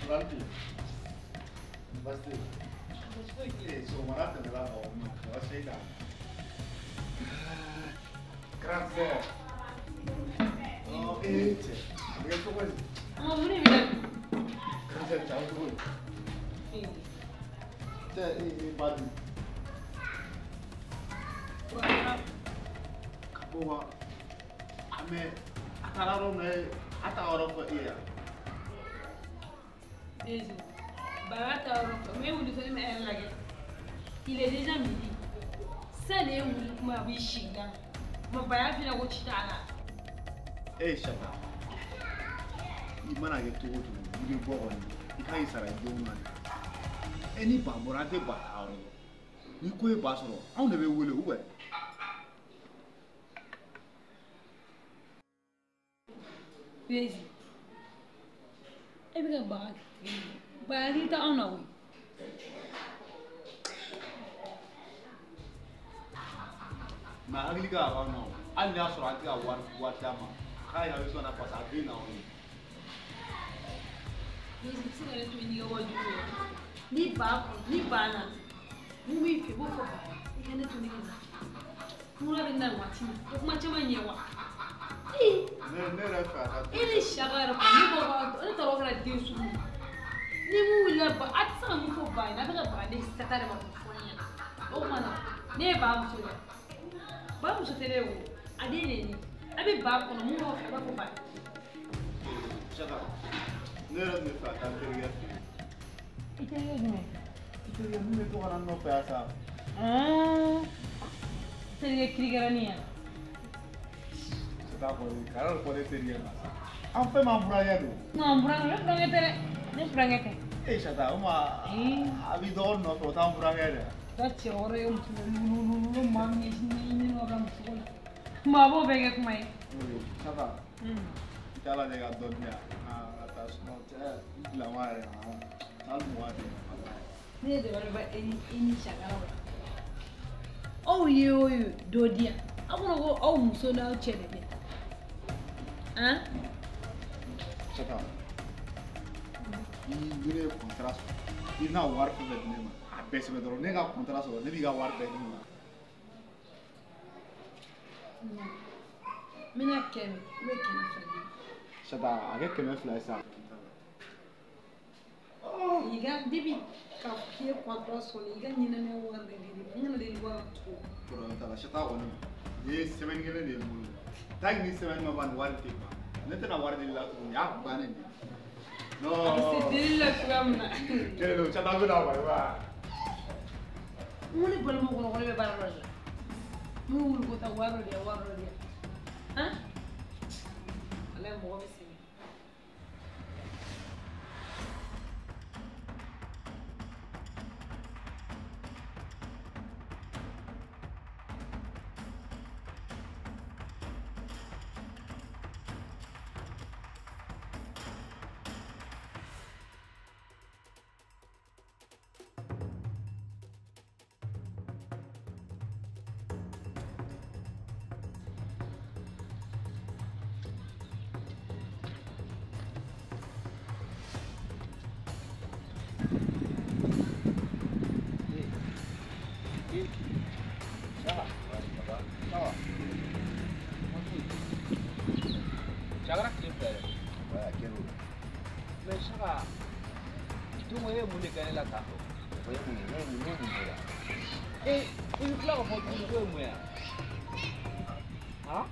Ranti. Basi. Sɔgɔmada tɛmɛla ka o ma mɔgɔ se ka. Grand sœur. Ɔ ee cɛ, a bɛ kɛ cogo di? Ɔ mun de bɛ na bi? Grand sœur cɛ, a bɛ cogo di? Cɛ ee ba dun. Ka bɔ wa? A mɛ a taara yɔrɔ min na a taa yɔrɔ fɔ e ye yan. Déjà, Baba t'a yɔrɔ fɔ, mais wuli fɛnɛ bɛ yɛrɛ lajɛ. Il est déjà midi. Sisan de ye wuli kuma a b'i si gan. Ma baya f'i ɲɛna ko ci t'a la. E Saka, i mana kɛ cogo o cogo, i bɛ bɔ kɔni, i ka ɲi sara i denw na de. E ni ba bɔra, an tɛ ba ta yɔrɔ dɔn. Ni ko ye ba sɔrɔ, anw de bɛ wele ou bien? Bezi, e bɛ ka baga tigɛ ba hakili tɛ anw na koyi. Mais hakili ka k'anw na o, hali n'a y'a sɔrɔ an tɛ ka wari d'a ma, a k'a yira sɔn na parce que a den n'anw ye. Bezi, i bɛ se ka ne to yen n'i ka wajibi ye. Ni ba kɔni, ni ba na, mun b'i fɛ i b'o fɔ ba ye. I ka ne to ne ka lafiya. Mura bɛ na waati min, o kuma caman ɲɛ wa? Ne yɛrɛ fɛ a ka E ni Saka yɛrɛ kɔni, ne b'aw ka ne taara aw kɛra den sugu ye. Ni mun wulila ba, a tɛ se ka mun fɔ ba ɲɛna, a bɛ ka baga ne sata de ma k'o fɔ ne ɲɛna. O tuma na, ne ye ba muso ye. Ba muso tɛ ne ye o, a den de ye ne ye. A bɛ ba kɔnɔ, mun b'aw fɛ, a b'a fɔ ba ye. Saka, ne yɛrɛ tun bɛ fɛ ka taa n terikɛ fɛ yen. I terikɛ jumɛn? I terikɛ min bɛ to ka na n nɔfɛ yan sa. Terikɛ kirikaranin yan. Saka kɔni, kana nin fɔ ne terikɛ ma sa. An fɛn m'an burankɛ don. Non, n burankɛ, ne burankɛ tɛ dɛ. Ne burankɛ tɛ. E Saka, o ma a b'i dɔgɔnin nɔfɛ, o t'an burankɛ dɛ. Ka cɛ wɔɔrɔ ye muso wuluwulu maa min ɲɛsin ɲini ka bila muso la. Maa b'o bɛɛ kɛ kuma ye. Saka, i t'a lajɛ ka dɔ di yan. Ka taa sunɔgɔ cɛ, i bilama yɛrɛ, taa mugan di yan. Ne ye dabali ban e ni Saka la. Aw ye o ye dɔ di yan. Aw kɔnɔ ko aw muso n'aw cɛ de bɛ yan. Han? Saka, ni ne ye contrat sɔrɔ, i bɛna wari fɛn fɛn di ne ma, a bɛɛ sɛbɛn dɔrɔn. Ne ka contrat sɔrɔ, ne b'i ka wari bɛɛ d'i ma. N bɛna 100, i bɛ 200 di. Saka, a kɛ 200 ye sa. I ka depuis k'a fɔ k'i ye contrat sɔrɔ, i ka ɲɛnamaya wari bɛɛ di ne ma. N kana deli wari tugun. Problème t'a la, Saka kɔni, nin ye semaine kelen de ye n bolo. Tant que ni semaine ma ban, nin wari tɛ ban. Ne tɛna wari deli la tuguni, y'a bannen de ye. Non. A bɛ se deli la cogoya min na. Kelen don, Saka bɛ na wa, i b'a ye. N ko ne balimaw kɔnɔ ko ne bɛ baara dɔ de la. N bɛ wuli ko taa wari dɔ di yan, wari dɔ di yan. Han? Walayi mɔgɔ bɛ sɛgɛn. Saka tile fila dɛ. Mais Saka, don e ye mun de kɛ ne la tan tɔ? O ye mun ye? Ne ye mun kɛ la? E, i bɛ tila k'a fɔ tuguni ko ye mun ye? Han?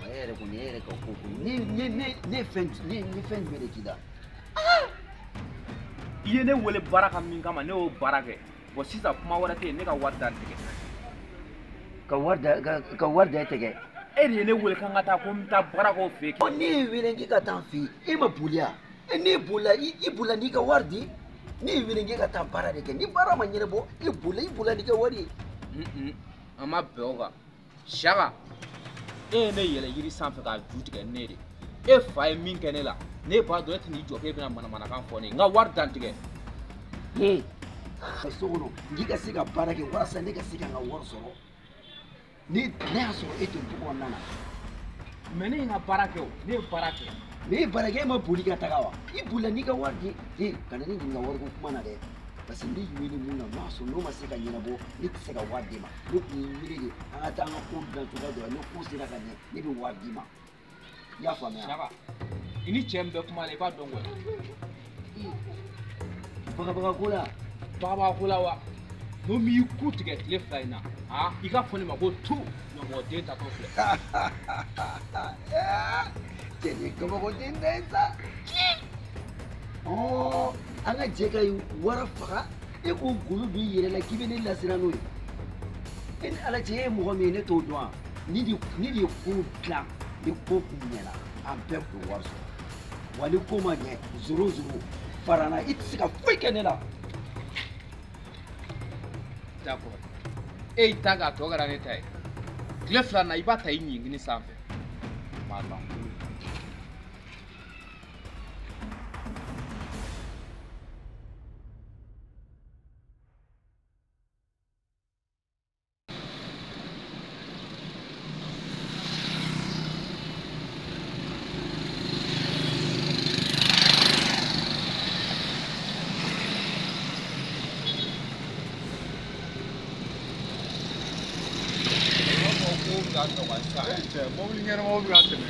E yɛrɛ kɔni, e yɛrɛ ka ko kɔni. Ne ye fɛn ne ye fɛn jumɛn de k'i la? I ye ne wele baara ka min kama, ne y'o baara kɛ. Bon sisan kuma wɛrɛ tɛ yen, ne ka wari da tigɛ. Ka wari da ka wari da tigɛ. E de ye ne wele k'an ka taa ko n bɛ taa baara k'o fɛ yen. Ɔ ne ye wele k'i ka taa n fɛ yen, e ma boli wa? E ne bolila, i bolila n'i ka wari di. Ne ye wele k'e ka taa baara de kɛ, ni baara ma ɲɛnabɔ, e bolila, i bolila n'i ka wari ye. An ma bɛn o kan. Saka, e ye ne yɛlɛ yiri sanfɛ k'a ju tigɛ ne de. E fa ye min kɛ ne la, ne b'a dɔn e tɛn'i jɔ k'e bɛna manamanakan fɔ ne ye. N ka wari dantigɛ. Ee, so kɔnɔ, k'i ka se ka baara kɛ walasa ne ka se ka n ka wari sɔrɔ. Ni ne y'a sɔrɔ e tɛ du kɔnɔna na. Mais ne ye n ka baara kɛ o, ne ye baara kɛ. Mais e baara kɛ e ma boli ka taga wa? I bolila n'i ka wari di e kana ne ɲininka wariko kuma na dɛ. Parce que ne y'i wele mun na n'o y'a sɔrɔ n'o ma se ka ɲɛnabɔ ne tɛ se ka wari d'i ma. Ne tun y'i wele de an ka taa an ka ko dilan cogoya dɔ la ni ko sera ka ɲɛ ne bɛ wari d'i ma. I y'a faamuya? Saka, i ni cɛ min bɛ kuma la i b'a dɔn koyi. Bagabaga ko la. Bagabaga ko la wa? N'o m'i ku tigɛ tile 2 in na, i ka fɔ ne ma ko tu ɲɔmɔgɔden tatɔ filɛ. Cɛ nin ye kabakoden dɔ ye sa. An ka jɛ ka wara faga e k'o golo don i yɛrɛ la k'i bɛ ne lasiran n'o ye. E ni Ala cɛ e ye mɔgɔ min ye ne t'o dɔn wa? Ni de ye ko dilan ni ko kun ɲɛna an bɛɛ tun bɛ wari sɔrɔ. Wa ni ko ma ɲɛ zoro zoro fara n na i tɛ se ka foyi kɛ ne la. D'accord. E y'i ta k'a tɔ kɛra ne ta ye. Tile 2 na i b'a ta i ɲingini sanfɛ. Maa lankolon. Mobili ɲɛnamaw bɛ ka tɛmɛ.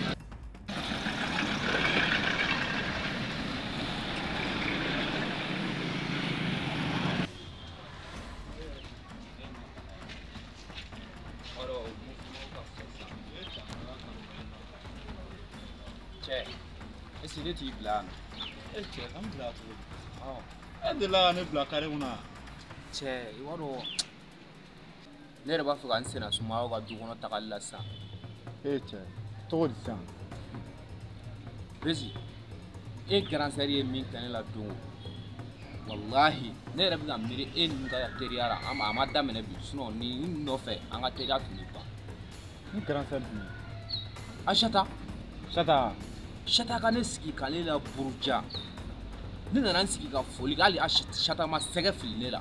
Cɛ, est-ce que ne t'i bila yan nɔ? E cɛ, an bila cogo di? E delila ka ne bila kare kɔnɔ wa? Cɛ, i b'a dɔn ne yɛrɛ b'a fɛ ka n senna sumaya aw ka du kɔnɔ tagali la sisan. E cɛ, cogo di sisan? Bezi, e grand sœur ye min kɛ ne la don o, walahi ne yɛrɛ bɛ ka miiri e ni n ka teriya la, a ma daminɛ bi, sinon nin nɔfɛ an ka teriya tun bɛ ban. Ni grand sœur jumɛn? Aïssata. Sata. Sata ka ne sigi ka ne la buruja. Ne nana n sigi ka foli kɛ hali Sata ma sɛgɛ fili ne la.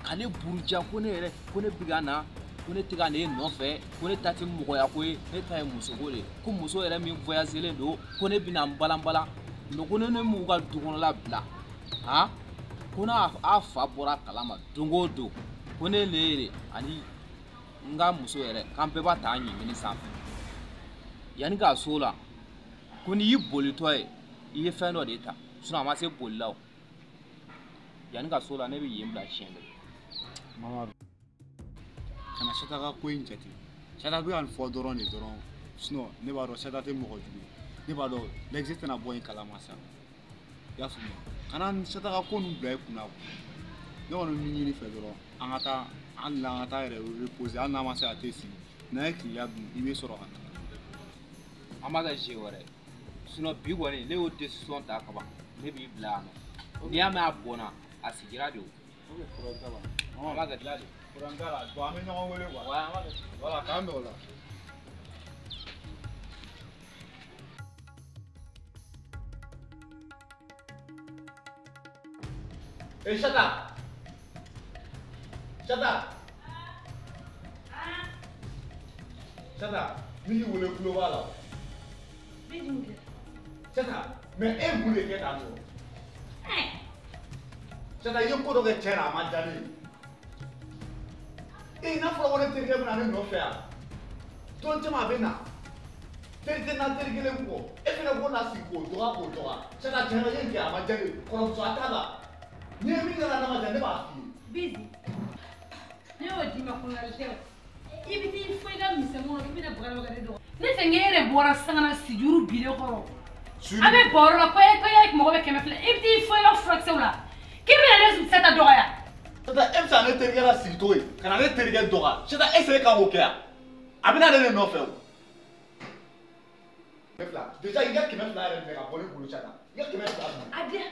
Ka ne buruja ko ne yɛrɛ ko ne bɛ ka na ko ne tɛ ka ne nɔfɛ ko ne ta tɛ mɔgɔya ko ye ne ta ye musoko de ye ko muso yɛrɛ min voyagelen don ko ne bɛna n balanbalan mais ko ne m'u ka du kɔnɔla bila han ko n'a a fa bɔra a kalama don o don ko ne ne yɛrɛ ani n ka muso yɛrɛ k'an bɛɛ b'a ta an ɲɛɲini sanfɛ yanni k'a so la ko n'i y'i bolitɔ ye i ye fɛn dɔ de ta sinon a ma se boli la o yanni ka so la ne bɛ yen bila siɲɛ kelen. Mamadu, kana Sata ka ko in jate. Sata bɛ ka nin fɔ dɔrɔn de dɔrɔn sinon ne b'a dɔn Sata tɛ mɔgɔ jugu ye. Ne b'a dɔn Lɛgise tɛna bɔ in kalama sa. I y'a faamuya? Kana Sata ka ko ninnu bila i kunna. Ne kɔni bɛ min ɲini fɛ dɔrɔn an ka taa hali n'an ka taa yɛrɛ reposer hali n'an ma se ka t'e sigi n'an ye tilela dun i bɛ sɔrɔ ka taa. An b'a kɛ siɲɛ wɛrɛ sinon bi kɔni ne y'o décision ta kaban ne b'i bila yan nɔ n'i y'a mɛn a bɔnna a sigira de o. Ok, problème t'a la. An b'a kɛ dilan de. Problème t'a la. Bon, an bɛ ɲɔgɔn wele quoi. Ouais, an b'a kɛ. Voilà, k'an bɛn o la. Eh, Sata! Sata! Sata, n y'i wele tulo b'a la. Sata, mais e mun de kɛ tan tɔ? Sata, i ye ko dɔ kɛ cɛ la a ma diya ne ye. E n'a fɔra ko ne terikɛ bɛ na ne nɔfɛ yan. Don caman a bɛ na. Teri tɛ n na teri kelen kɔ. E fana k'o lasigi k'o dɔgɔya k'o dɔgɔya. Sata, tiɲɛ na i ye nin kɛ a ma diya ne ye. Kɔrɔmusoya t'a la. N'i ye min kɛ la n'a ma diya ne b'a f'i ye. Bizi, ne y'o d'i ma kɔnɔnali tɛ o. I bɛ t'i fɔ i ka misɛnninw na k'i bɛna baga baga ne dɔgɔ. Ne fɛ k'e yɛrɛ bɔra sangana sijuru bilen kɔrɔ. An bɛ baro la ko e ko e mago bɛ 200 i bɛ t'i fɔ i ka furakisɛw la k'i bɛna ne Sata dɔgɔya. Sata, e bɛ se ka ne terikɛ lasigi cogo di ka na ne terikɛ dɔgɔya? Sata, est ce que e kan k'o kɛ yan? A bɛ n'ale de nɔfɛ o. 200 déjà i ka 200 yɛrɛ minɛ ka bɔ ne bolo Sata. I ka 200 minɛ. A diya.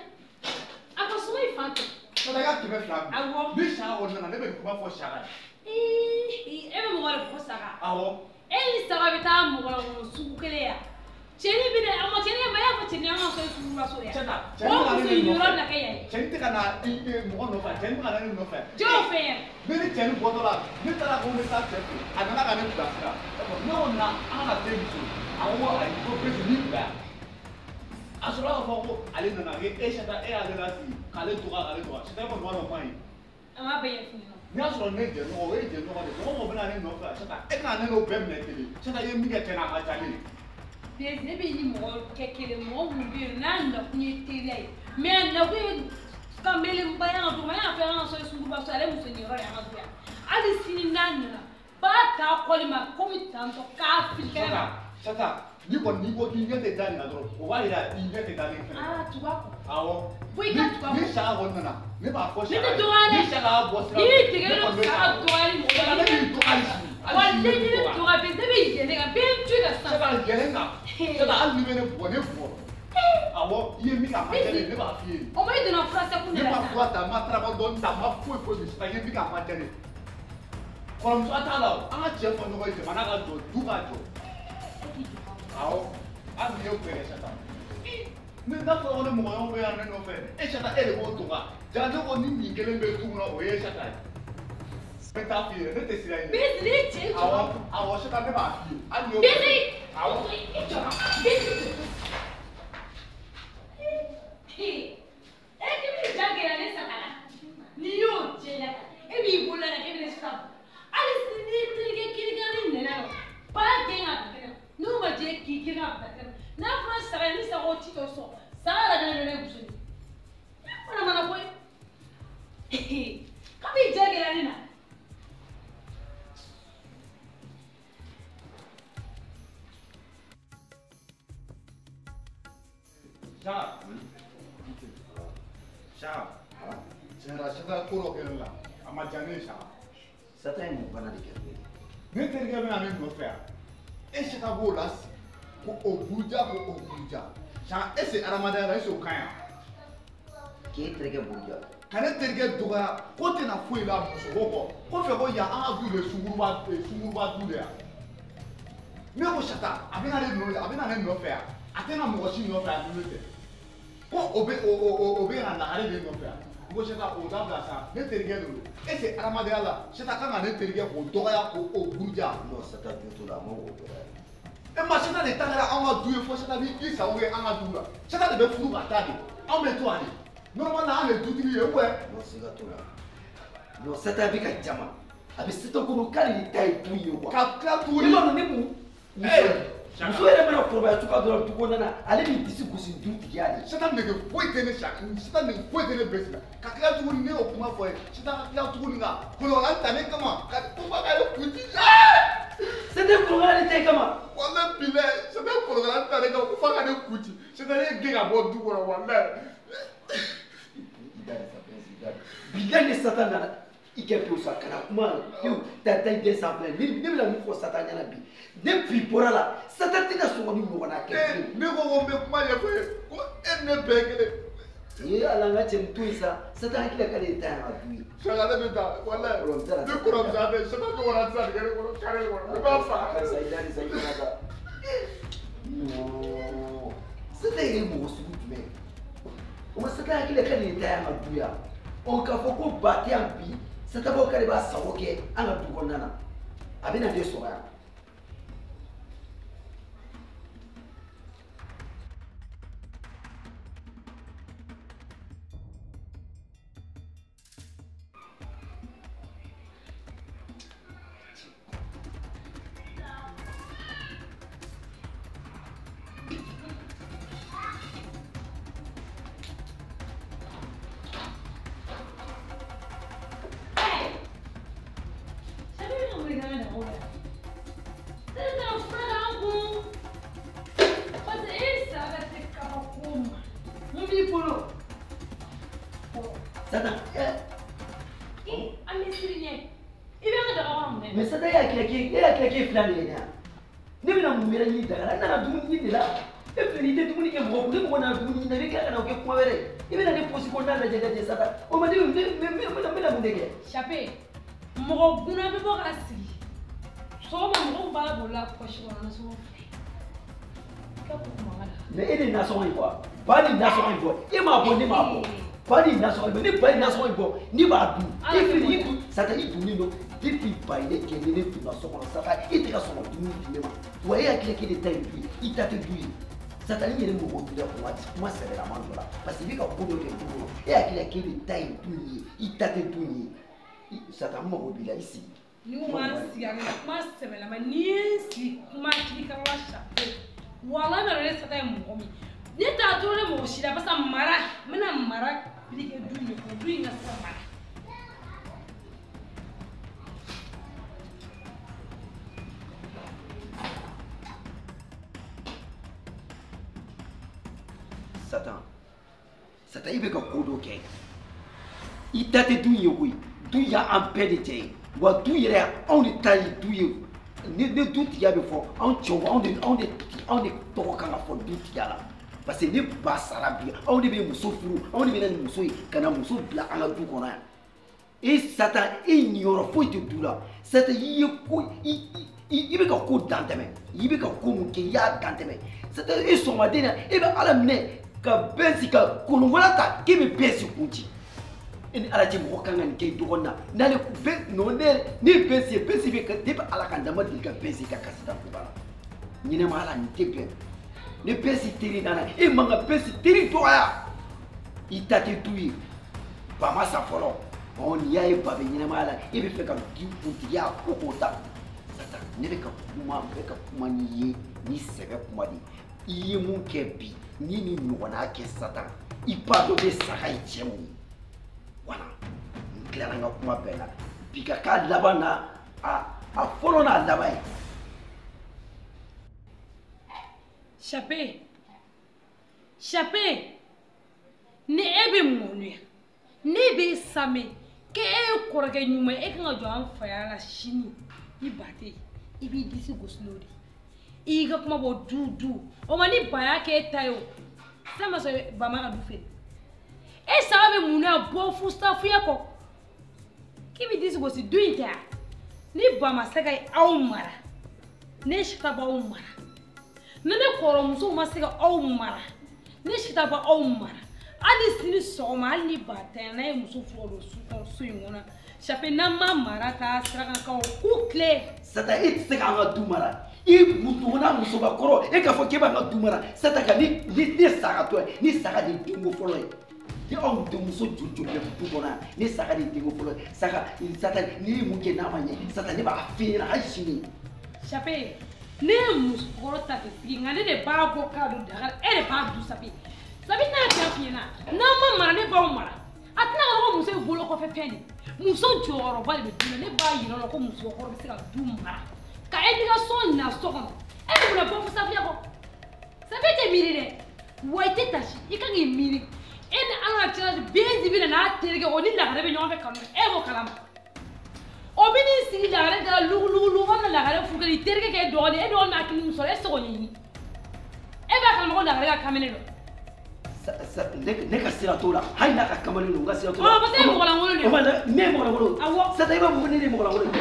A ka suma i fan fɛ. Sata, i ka 200 minɛ. Awɔ. Ni Saka kɔni nana ne bɛ nin kuma fɔ Saka ye. Ii, e bɛ mɔgɔ de fɔ Saka. Awɔ. E ni Saka bɛ taa mɔgɔ la kɔnɔ sugu kelen yan. Cɛnin bɛ na, a ma cɛnin ma y'a fɔ cɛnin an ka so sugu la so yan. Sata, O muso in yɔrɔ bɛna kɛ yan ye. Cɛnin tɛ ka na mɔgɔ nɔfɛ, cɛnin bɛ ka na ne nɔfɛ. Jɔn fɛ yan. Ne ni cɛnin bɔtɔ la, ne taara ko n bɛ taa cɛ fɛ yen, a nana ka ne bilasira. Ne ko na an ka na te muso, a ko ayi ko bɛsi n'i bila yan. A sɔrɔ k'a fɔ ko ale nana e Sata e y'ale lasigi k'ale dɔgɔya k'ale dɔgɔya Sata e kɔni b'a dɔn kuma ye. A m'a bɛɛ ɲɛf'i ɲɛna. N'i y'a sɔrɔ ne jɛɲɔgɔn o ye jɛɲɔgɔn de ye mɔgɔ mɔgɔ bɛ na ne nɔfɛ Sata e bɛna ne n'o bɛɛ minɛ kelen Sata i ye min kɛ tiɲɛ na a ma diya ne ye. Bɛɛ ne bɛ ni mɔgɔ kɛ kelen mɔgɔ mun bɛ yen n'a nakun ye teriya ye mais a nakun ye kanbelenba ye an ka du kɔnɔ an y'a fɔ an ka so ye sunkuruba so ale muso ɲiniyɔrɔ de y'an ka du yan hali sini n'a nana ba t'a kɔli ma komi tantɔ k'a fili kɛnɛ ma. Sata n'i kɔni n'i ko k'i ɲɛ tɛ da nin na dɔrɔn o b'a yira i ɲɛ tɛ da ne fɛnɛ. Aa tugu a kɔ. Awɔ. Bɔ i ka tugu a kɔ. Ni saga kɔni nana ne b'a fɔ saga ye. Ne tɛ dɔgɔya dɛ. Ni saga y'a bɔ sira fɛ. N'i y'i dege ne saga dɔgɔyali mɔgɔ la. Ne b'i dɔgɔya hali sini. Walayi n'i ne dɔgɔya bɛ ne bɛ yɛlɛ kan bɛɛ to yen ka san. Sata yɛlɛ n kan. Sata hali n'i bɛ ne bugɔ ne bugɔ. Awɔ i ye min kɛ a ma diya ne ye ne b'a f'i ye. O ma i donna fura sɛkun de la Ne ma fura ta n ma tramadol ta n ma foyi foyi min Sata i ye min kɛ a ma diya ne ye. Kɔrɔmuso a t'a la o an ka cɛ fɔ ɲɔgɔn ye jamana ka jɔ du ka jɔ. Awɔ hali n'i y'o bɛɛ kɛ Sata. Ne n'a fɔra ko ne mɔgɔɲɔgɔn bɛ yan ne nɔfɛ e Sata e de b'o dɔgɔya ja ne ko ni nin kelen bɛ du kɔnɔ o ye Sata ye. Ne t'a f'i ye ne tɛ siran i ɲɛ. Bɛsi ne cɛ jɔ. Awɔ awɔ Sata ne b'a f'i ye hali n'i y'o. Bɛsi. Awɔ. I jɔ Bɛsi. E k'i bɛ ja gɛlɛya ne Sata la n'i y'o jɛya e b'i bolo la k'e bɛ ne Sata hali sini n'i terikɛ kirikara ni nana ba gɛn ka bila kɛnɛ n'o ma jɛ k'i gɛn ka bila kɛnɛ n'a fɔra saga ye ni saga o ci tɔ sɔn saga yɛrɛ bɛna ne muso ye ne fana mana bɔ ye k'a b'i ja gɛlɛya ne na. Saka. Saka. Tiɲɛ na Sata ko dɔ kɛ ne la a ma diya ne ye Saka. Sata ye mun bana de kɛ ne ye? Ne terikɛ bɛ na ne nɔfɛ yan e Sata b'o lasigi ko o buruja ko o buruja Saka est-ce que adamadenya la est-ce que o ka ɲi wa? K'e terikɛ buruja. Ka ne terikɛ dɔgɔya ko tɛna foyi la musoko kɔ kɔfɛ ko yan an ka du de sunkuruba sunkuruba du de yan ne ko Sata a bɛ na ne nɔ a bɛ na ne nɔfɛ yan a tɛna mɔgɔ si nɔfɛ yan ni ne tɛ ko o bɛ o bɛ na lagare de nɔfɛ yan n ko Sata o dabila sa ne terikɛ de don est-ce que adamadenya la Sata kan ka ne terikɛ k'o dɔgɔya k'o buruja. Non Sata jo t'o la a ma k'o dɔgɔya. E ma Sata de ta kɛra anw ka du ye fo Sata b'i sago kɛ an ka du la Sata de bɛ furu ka taa de anw bɛ to yan de normalement an de ye dutigi ye ou bien. Non siga t'o la non Sata bɛ ka jama a bɛ Sata kɔnɔ k'ale de ta ye du ye quoi. Ka tila tuguni. I b'a dɔn ne mun. Muso yɛrɛ mana kɔrɔbaya cogoya dɔ la du kɔnɔna na ale b'i disi gosi dutigiya de. Sata nege foyi tɛ ne Saka Sata nege foyi tɛ ne Bɛsi la ka tila tuguni ne y'o kuma fɔ ye Sata ka tila tuguni ka kɔlɔlɔ ta ne kama ka ko f'a ka ne kun ci. Sata kɔlɔlɔ de tɛ e kama. Walayi bilayi Sata kɔlɔlɔ ta ne kama ko f'a ka ne kun ci Sata ne gɛn ka bɔ du kɔnɔ walayi. I da de sa Bɛsi i da de. Bilayi ni Sata nana i kɛ pewu sa kana kuma pewu taa taa i den sanfɛ ne bɛna mun fɔ Sata ɲɛna bi ne bi bɔra la Sata tɛna sɔn ka ni ɲɔgɔnna kɛ bilen. Ne ko ko n bɛ kuma ɲɛfɔ ye ko e ni ne bɛɛ ye kelen. Ee ala n ka cɛ nin to yen sa Sata hakili la k'ale de ta yan ka du ye. Saka ne bɛ taa walayi ne kɔrɔmuso tɛ Sata ɲɔgɔnna tɛ se ka nin kɛ ne kɔrɔ kare kɔnɔ ne b'a faga. Karisa i da de sa i kana taa. Non Sata yɛrɛ ye mɔgɔ sugu jumɛn ye? O ma Sata hakili la k'ale de ta yan ka du yan. Ɔ k'a fɔ ko ba tɛ yan bi Sata b'o k'ale b'a sago kɛ an ka du kɔnɔna na a bɛ na ne sɔrɔ yan. Sata, an bɛ siran ɲɛ i bɛ an ka daga kɔnɔ mun mais Sata e y'a kɛ k'e filɛ nin ye ne ne bɛna mun wɛrɛ ɲini daga la n nana dumuni ɲini de la e filɛ nin ye i tɛ dumuni kɛ mɔgɔ kun ni mɔgɔ nana dumuni ɲini na i bɛ tila ka na o kɛ kuma wɛrɛ ye i bɛna ne posi kɔnɔna lajɛ lajɛ Sata o ma ne bɛna mun de kɛ. Sape mɔgɔ gunna bɛ bɔ ka sigi sɔgɔma mɔgɔw b'a bolo la pɔsi kɔnɔ nasɔngɔ filɛ i ka ko mankan na. Mais e de ye nasɔngɔ in bɔ ba ni nasɔngɔ in bɔ e m'a bɔ ne m'a bɔ. Ba ni nasɔngɔ in bɔ ni ba ye nasɔngɔ in bɔ n'i b'a dun e filɛ nin ye i dun Sata i dunnen don depuis ba ye ne gɛn ni ne donna so kɔnɔ Sata e tɛ ka sɔn ka dumuni di ne ma wa e hakili k'e de ta ye du ye i ta tɛ du ye. Satan i yɛrɛ mɔgɔ b'i la kuma sɛbɛlama dɔ la parce que i bɛ ka ko dɔ kɛ du kɔnɔ e hakili la k'e de ta ye du in ye i ta tɛ du in ye Satan n mago b'i la i sigi. Ni ko m'an sigi a ka kuma sɛbɛlama n'i ye n sigi kuma kirikara sape wala ne Satan ye mɔgɔ min ne t'a to ne mɔgɔ si la parce que mara n bɛna mara appliquer du in de kɔnɔ du in ka se ka mara. Satan Satan i bɛ ka ko dɔ kɛ i ta tɛ du in ye koyi du y'an bɛɛ de cɛ ye wa du yɛrɛ anw de ta ye du ye ni du tigiya bɛ fɔ anw cɛw anw de tɔgɔ kan ka fɔ du tigiya la parce que ne ba sara bi anw de bɛ muso furu anw de bɛ na ni muso ye ka na muso bila an ka du kɔnɔ yan e Satan e niyɔrɔ foyi tɛ du la Satan i ye ko i bɛ ka ko dan tɛmɛ i bɛ ka ko mun kɛ i y'a dan tɛmɛ Satan e sɔgɔmaden na e bɛ Ala minɛ ka bɛnsi ka kolonkola ta k'e bɛ bɛnsi kun ci e ni Ala cɛ mɔgɔ kan ka nin kɛ i dɔgɔnin na n'ale bɛn non ne ye bɛnsi ye bɛnsi bɛ ka depuis Ala ka dan ma deli ka bɛnsi ka kasi da ko la ɲɛnɛma Ala nin tɛ bɛn ne bɛnsi teri nana e man ka bɛnsi teri dɔgɔya i ta tɛ du ye ba ma sa fɔlɔ ɔ n'i y'a ye ba bɛ ɲɛnɛmaya la e bɛ fɛ ka du kuntigiya ko k'o ta Satan ne bɛ ka kuma n bɛ ka kuma n'i ye ni sɛbɛ kuma de ye i ye mun kɛ bi ni nin ɲɔgɔnna kɛ Satan i ba dɔ bɛ saga ye cɛ mun ye wala n tilara n ka kuma bɛɛ la bi ka k'a laban na a fɔlɔ n'a laban ye. Chape Chape ni e bɛ mɔnuya ne bɛ samɛ k'e ye kɔrɔkɛ ɲuman ye e kan ka jɔ an faya la sini i ba tɛ yen i b'i disi gosi n'o de ye i y'i ka kuma bɔ du du o ma ni ba y'a kɛ e ta ye o sisan ma sɔrɔ ba ma ka du feere e saga bɛ mun na bɔ fusafuya kɔ k'i b'i disi gosi du in tɛ yan ni ba ma se ka aw mara ne Sita b'aw mara ni ne kɔrɔmusow ma se ka aw mara ne Sita b'aw mara hali sini sɔgɔma hali ni ba tɛ yan n'a ye muso furu don su kɔnɔ so in kɔnɔ Chape n'an ma mara ta sirakankaw k'u tile. Satan e tɛ se k'an ka du mara i dɔgɔnna musobakɔrɔ e k'a fɔ k'e b'an ka du mara Satan ka ni ne saga tɔ ye ni saga de ye denko fɔlɔ ye ni anw denmuso joli joli bɛ du kɔnɔ yan ni saga de ye denko fɔlɔ ye saga Satan n'i ye mun kɛ n'a ma ɲɛ Satan ne b'a f'i ɲɛna hali sini. Chape ne ye musokɔrɔ ta sigi nka ne de b'a bɔ k'a don daga la e de b'a dun Sape Sape tɛna tiɲɛ f'i ɲɛna n'an ma mara ne b'aw mara a tɛna ka ko muso ye bolo kɔfɛ fɛn de muso jɔyɔrɔba de bɛ du la ne b'a yira la ko musokɔrɔ bɛ se ka du mara ka e n'i ka so na so kɔnɔ e bɛ mun na bɔ fo Safiya kɔ Safiya tɛ miiri dɛ wa i tɛ tasi i kan k'i miiri e ni Ala ka cɛ benzi bɛ na n'a terikɛ o ni lagare bɛ ɲɔgɔn fɛ kanu e b'o kalama o bɛ n'i sigi lagare da la lugulugu walima lagare furu i terikɛ k'e dɔgɔnin e dɔgɔnin n'a hakili min sɔrɔ e tɛ se k'o ɲɛɲini e b'a kalama ko lagare ka kamalen don. Ne ka sira t'o la hali n'a ka kamalen don n ka sira t'o la. Ɔ parce que e ye mɔgɔlankolon de ye. O ma ne ye mɔgɔlankolon. Awɔ. Satan i b'a fɔ ko ne de ye mɔgɔlankolon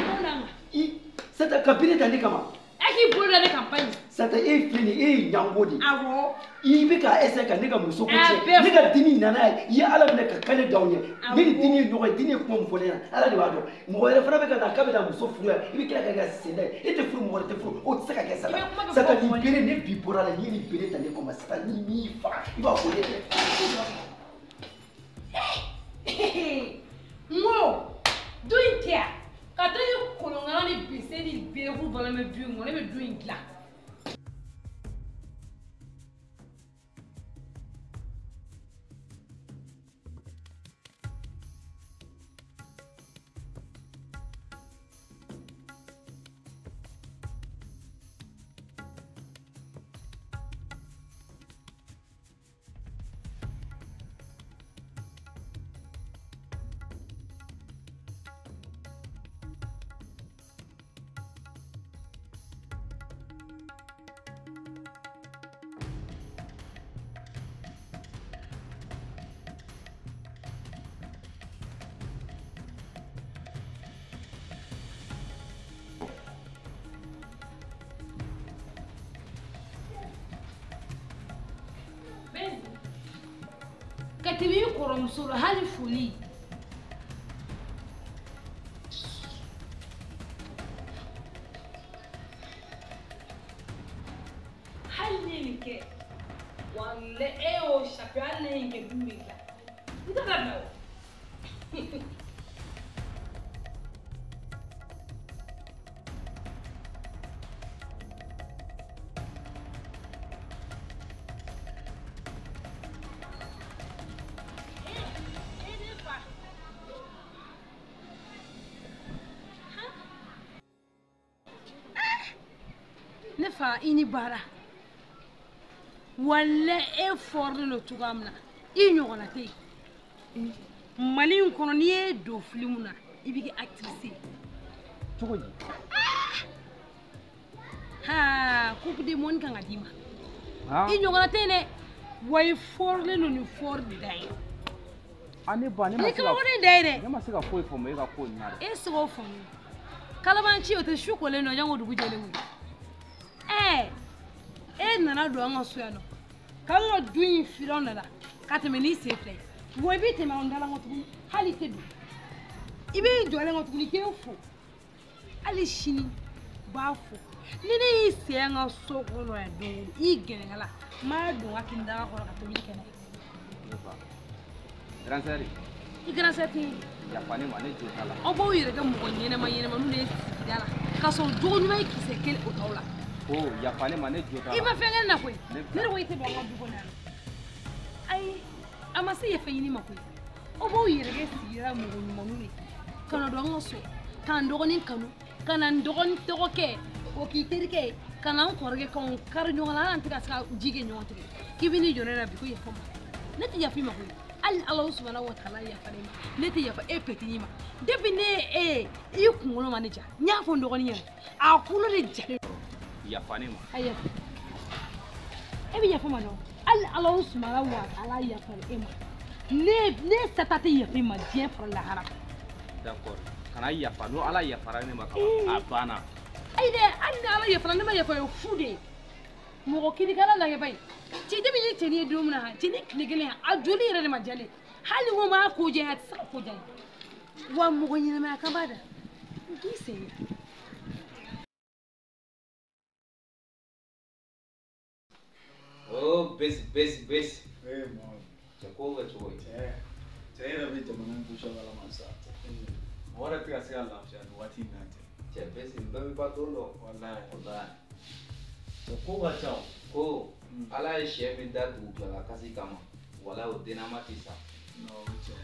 ye. Satan ka bere ta ne kama. E k'i bolo da ne kan ba in. Satan e filɛ nin ye e ye ɲango de ye. Awɔ. I bɛ ka essayer ka ne ka muso ko tiɲɛ ne ka dimi nana ye i ye Ala minɛ ka kale d'aw ɲɛ ne ni dimi ye ɲɔgɔn ye dimi ye kuma min fɔ ne ɲɛna Ala de b'a dɔn mɔgɔ wɛrɛ fana bɛ ka na k'a bɛ na muso furu yan i bɛ tila ka kɛ sen da ye e tɛ furu mɔgɔ wɛrɛ tɛ furu o tɛ se ka kɛ Satan Satan nin bere ne bi bɔra la n'i ye nin bere ta ne kɔma Satan n'i m'i faga i b'a fɔ ne tɛ. N ko du in tɛ yan ka taa ni kolonkala ni bese ni bereku balo bɛ du in kɔnɔ ne bɛ du in dilan. Ka tɛmɛ i kɔrɔmuso la hali foli hali ne ye nin kɛ Walayi e y'o sapi hali ne ye n kɛ dun bɛ dilan. N tɛ dabila o. Ne fa i ni baara walayi e fɔrilen don cogoya min na i ɲɔgɔnna tɛ yen Mali in kɔnɔ n'i ye don filimu na i bɛ kɛ actrice ye. Cogo di? Haa coupe du monde kan ka d'i ma. I ɲɔgɔnna tɛ yen dɛ wa i fɔrilen don ni fɔri dan ye. A ne ba ne ma se ka ni kabakoden dan ye dɛ. Ne ma se ka foyi faamu e ka ko in na dɛ. E se k'o faamu kalabanci o tɛ su kolen don jango dugu jɛlen koyi. E nana don an ka so yan nɔ k'an ka du in fili anw nana ka tɛmɛ n'i sen fila ye wa i b'i tɛmɛ anw da la kɔ tuguni hali i tɛ don i b'i jɔlen kɔ tuguni k'e fo hali sini b'a fo ni ne y'i sen an ka so kɔnɔ yan don o don i gɛrɛngɛ la n b'a don n ka kini daga kɔnɔ ka tobili kɛ n'a ye. Ne fa grand sœur. I grand sœur tɛ yen. Yafa ne ma ne jo t'a la. Aw b'aw yɛrɛ kɛ mɔgɔ ɲɛnɛma ɲɛnɛma n'u ye sigida la k'a sɔrɔ jogo ɲuman ye kisɛ kelen o t'aw la. Ko yafa ne ma ne jo t'a la. I ma fɛn kɛ ne na koyi. Ne de ko i tɛ bɔ an ka du kɔnɔ yan. Ayi a ma se yafa ɲini ma koyi. Aw b'aw yɛrɛ kɛ sigida mɔgɔ ɲumanw ye ka na don an ka so k'an dɔgɔnin kanu ka na n dɔgɔnin dɔgɔkɛ o k'i terikɛ ye ka na n kɔrɔkɛ k'anw kari ɲɔgɔn na hali an tɛ ka se ka ji kɛ ɲɔgɔn tigɛ k'i bɛ n'i jɔ ne la bi ko yafa ma ne tɛ yafa i ma koyi hali Ala subahana wa taala yafa ne ma ne tɛ yafa e petini ma depuis ne ye e ye i kunkolo ma ne ja n y'a fɔ n dɔgɔnin ɲɛna a kunkolo de jalen. Yafa ne ma. Ayi e bɛ yafa ma dɔn hali Ala subahana wa taala yafa e ma ne sata tɛ yafa i ma diɲɛ fara lahara. D'accord kana yafa n'o Ala yafara ne ma kaban a banna. Ayi dɛ hali ni Ala yafara ne ma yafa o ye fu de ye mɔgɔ kirikala lajɛ ba ye cɛ debi ye cɛnin ye don min na cɛnin tile kelen a joli yɛrɛ de ma diya ne hali ko m'a ko diya a tɛ se ka ko diya ye wa mɔgɔ ɲɛnɛmaya kan b'a da n k'i sen ye. Oh, besi, besi, besi. Eh, mon. Cɛ ko bɛ cogo di? Cɛ yɛrɛ bɛ jamana in position kalama sa. Mɔgɔ yɛrɛ tɛ ka se ka lafiya nin waati in na cɛ. Cɛ besi nin bɛɛ bɛ ban don dɔ. Walayi. Walayi. Cɛ ko ka ca o. Ko Ala ye sɛ min da dugutilala kasi kama walayi o dennama tɛ sa. Non o cɛ.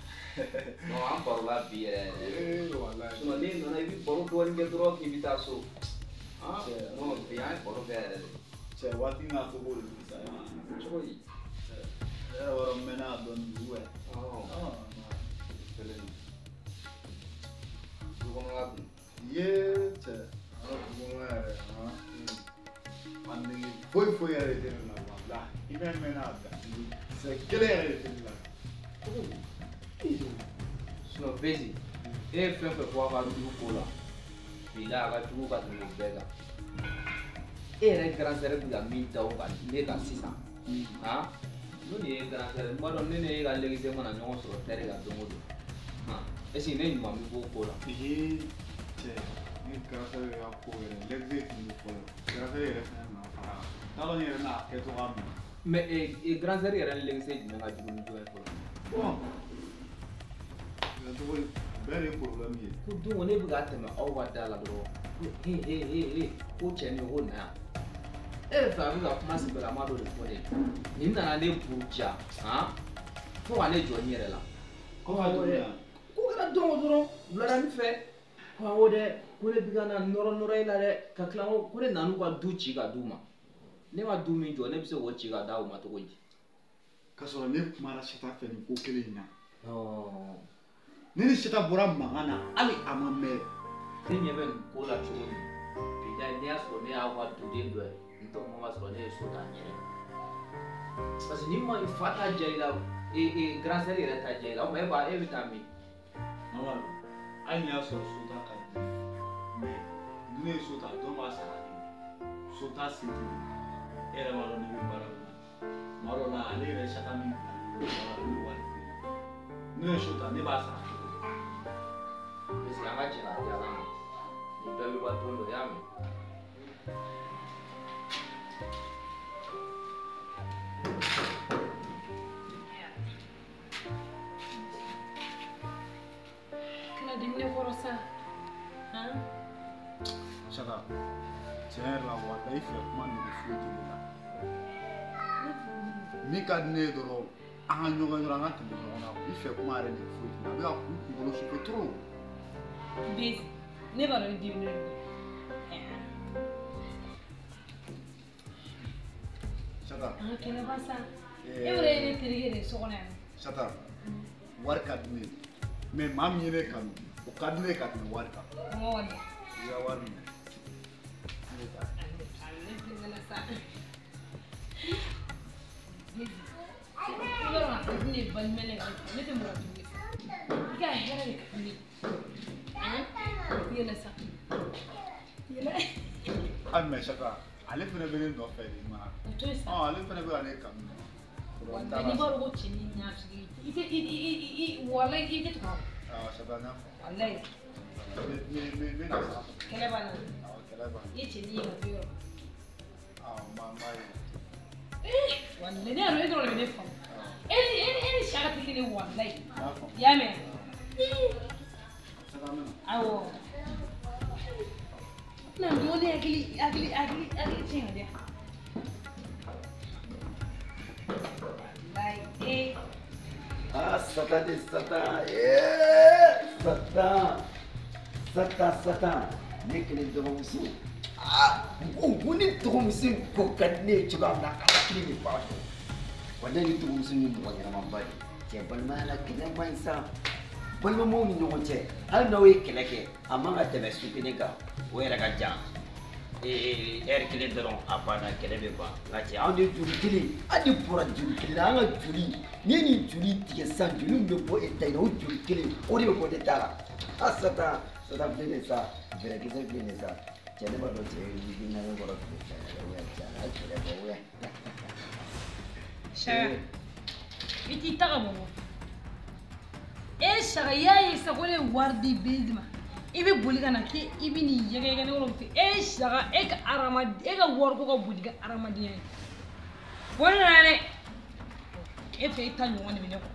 Non an barola bi yɛrɛ yɛrɛ. Ee walayi. Sinon n'i nana i bɛ baro dɔɔnin kɛ dɔrɔn k'i bɛ taa so. Cɛ. Non bi an ye baro kɛ yɛrɛ de. Cɛ waati n'a cogo de don sa. Cogo di? Cɛ ne yɛrɛ b'a dɔn n mɛnna a dɔɔnin dugu yɛrɛ. Ɔhɔn. Kelen don. Du kɔnɔla dun? Ye cɛ an ka du kɔnɔla yɛrɛ han. A nege foyi foyi yɛrɛ de tɛ ne la walahi i bɛ mɛnna a da kisɛ kelen yɛrɛ de tɛ ne la. Cogo di? Sinon Bezi e ye fɛn fɛn fɔ a ka du ko la bilahi a ka jugu ka tɛmɛ o bɛɛ kan. E yɛrɛ grand sœur bɛ ka min da o kan ne kan sisan han n'o de ye grand sœur n b'a dɔn ne ni e ka lɛgɛsɛ mana ɲɔgɔn sɔrɔ tɛri kan don o don han est ce que ne ɲuman bɛ bɔ o ko la. Ee cɛ ne grand sœur yɛrɛ ka ko yɛrɛ lɛgɛsɛ tun bɛ fɔlɔ grand sœur yɛrɛ fɛnɛ nana fara a kan n t'a dɔn n yɛrɛ n'a kɛ cogoya min na. Mais grand sœur yɛrɛ ni lɛgɛsɛ jumɛn ka jugu ni jɔn ye fɔlɔ. Bon cogo bɛɛ de ye problème ye. Ko don o ne bɛ ka tɛmɛ aw ka da la dɔrɔn ko he he he he ko cɛnin ko na yan. E yɛrɛ fɛ a bɛ ka kuma sɛbɛlama dɔ de fɔ ne ye nin nana ne buruja han fo ka ne jɔ n yɛrɛ la. Ko ka jugu yan. Ko kɛra don o dɔrɔn wuladani fɛ ko awɔ dɛ ko ne bɛ ka na nɔrɔ nɔrɔ e la dɛ ka tila ko ne nan'u ka du ci ka d'u ma ne ma du min jɔ ne bɛ se k'o ci ka d'a ma cogo di. K'a sɔrɔ ne kumana Sata fɛ nin ko kelen in na. Ne ni Sata bɔra mankan na hali a ma mɛn. Ne ɲɛ bɛ nin ko la cogo min bilayi ne y'a sɔrɔ ne y'aw ka duden dɔ ye n tɔgɔ ma sɔrɔ ne ye so ta n yɛrɛ parce que ni ma fa ta diya i la grand sœur yɛrɛ ta diya i la o tuma e b'a e bɛ taa min. Mamadu hali n'i y'a sɔrɔ so ta ka di mais ni ne ye so ta dɔn b'a sara ne so ta se tɛ ne e yɛrɛ b'a dɔn ne bɛ baara min na tuma dɔw la ale yɛrɛ Sata min bila ne bolo ne bɛ wari di ne ye so ta ne b'a sara cogo di. Parce que an ka jɛ k'a di Ala ma nin bɛɛ bɛ ban don dɔ i y'a mɛn. kɔrɔ sa. Han? Chaka, tiɲɛ yɛrɛ la walayi i fɛ kuma nege foyi tɛ ne la. Min ka di ne ye dɔrɔn an ka ɲɔgɔn dɔrɔn an ka tɛmɛ ɲɔgɔn na i fɛ kuma yɛrɛ nege foyi tɛ ne la a bɛ ka n kunkolo sufɛ trop. Bezi, ne b'a dɔn i diminen don. Chaka. An ka kɛnɛba sa. E yɛrɛ ye ne terikɛ de ye so kɔnɔ yan. Chaka, wari ka di ne ye mais maa min ye ne kanu o ka di ne ye ka tɛmɛ wari kan. Mɔgɔ de. I ka wari minɛ. Ne bɛ taa. Ne dimina sa. Bezi, i b'a dɔn a ka di ne ye balimaya la ne tɛ mɔgɔ jugu ye sa. I ka hɛrɛ de ka di ne ye. Han? Yɛlɛ sa. Yɛlɛ. Ah mais Chaka, ale fana bɛ ne nɔfɛ de ma. O to yen sa. Ɔn ale fana bɛ ka ne kanu. Walayi n'i b'a dɔn ko cɛnin ɲɛsigi i tɛ i walayi i tɛ tugu a kɔ. Awɔ Chaka n y'a faamu. Walayi. N bɛ na sa. Kɛlɛ b'a la. Awɔ kɛlɛ b'a la. I ye cɛnin ye ka to yɔrɔ. Awɔ n b'a ye. Walayi ne yɛrɛ e dɔrɔn de bɛ ne faamu. E ni Chaka tɛ kelen ye walayi. N y'a faamu. I y'a mɛn? Chaka n bɛ na. Awɔ. Na dɔɔnin hakili hakili hakili hakili tiɲɛ ka di yan. Walayi ee. Ah, Satan de Satan. Eh, Satan. Satan, Satan. Ne kelen dɔgɔmuso. Ah, n ko ni dɔgɔmuso in ko ka di ne ye cogoya min na, ala kelen de b'a dɔn. Wa ne ni dɔgɔmuso in ye mɔgɔ ɲɛnamaba de ye. Cɛ balimaya la kɛlɛ man ɲi sa. Balimamaw ni ɲɔgɔn cɛ, hali n'aw ye kɛlɛ kɛ, a man ka tɛmɛ su kelen kan. O yɛrɛ ka jan. Ɛri kelen dɔrɔn a banna kɛlɛ bɛ ban. Nka cɛ anw de joli kelen, an de bɔra joli kelen na, an ka joli, n'i ye nin joli tigɛ sisan, joli min bɛ bɔ e ta in na, o joli kelen, o de bɛ bɔ ne ta la. Ah Satan, Satan filɛ nin ye sa, fɛɛrɛkisɛ filɛ nin ye sa. Cɛ ne b'a dɔn cɛ ye wuli na ne kɔrɔ tile cɛ cɛ a kɛlɛ bɔ wɛ. Chaka, i t'i ta ka bɔ. E Chaka i y'a ye sisan ko ne ye wari di Bezi ma. I bɛ boli ka na k'i i bɛ n'i yɛgɛyɛgɛ ne kɔrɔ e Chaka e ka hadamaden e ka wariko ka bon n'i ka hadamadenya ye. Bɔ ne na dɛ. E fɛ e ta ɲɔgɔn de bɛ ne kɔ.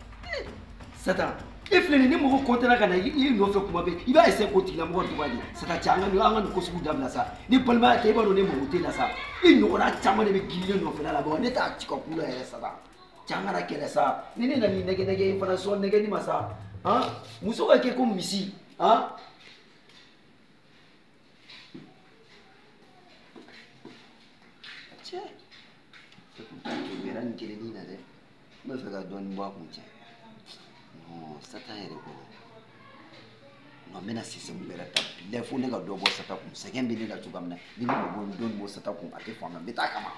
Satan, e filɛ nin ye ni mɔgɔ kɔntara ka na i nɔfɛ kuma bɛɛ i b'a essayer k'o tigilamɔgɔ dɔgɔya de. Satan cɛ an ka nin ko sugu dabila sa. Ni balimaya tɛ e b'a dɔn ne mago t'e la sa. I ɲɔgɔnna caman de bɛ girin ne nɔfɛla la ne t'a ci ka k'u la yɛrɛ Satan. Cɛ an kana kɛlɛ sa. Ni ne nana n'i nɛgɛ nɛgɛ i fana sɔn nɛgɛli ma sa. Han, muso ka kɛ ko misi. Han. Cɛ, nin kelennin na dɛ. N bɛ fɛ ka dɔɔnin bɔ a kun cɛ. Non, Satan yɛrɛ kɔni. Non, n bɛna système wɛrɛ ta bilayi fo ne ka dɔ bɔ Satan kun. Sɛgɛn bɛ ne la cogoya min na, ni ne ma bɔ dɔɔnin bɔ Satan kun a tɛ faamuya n bɛ taa a kama.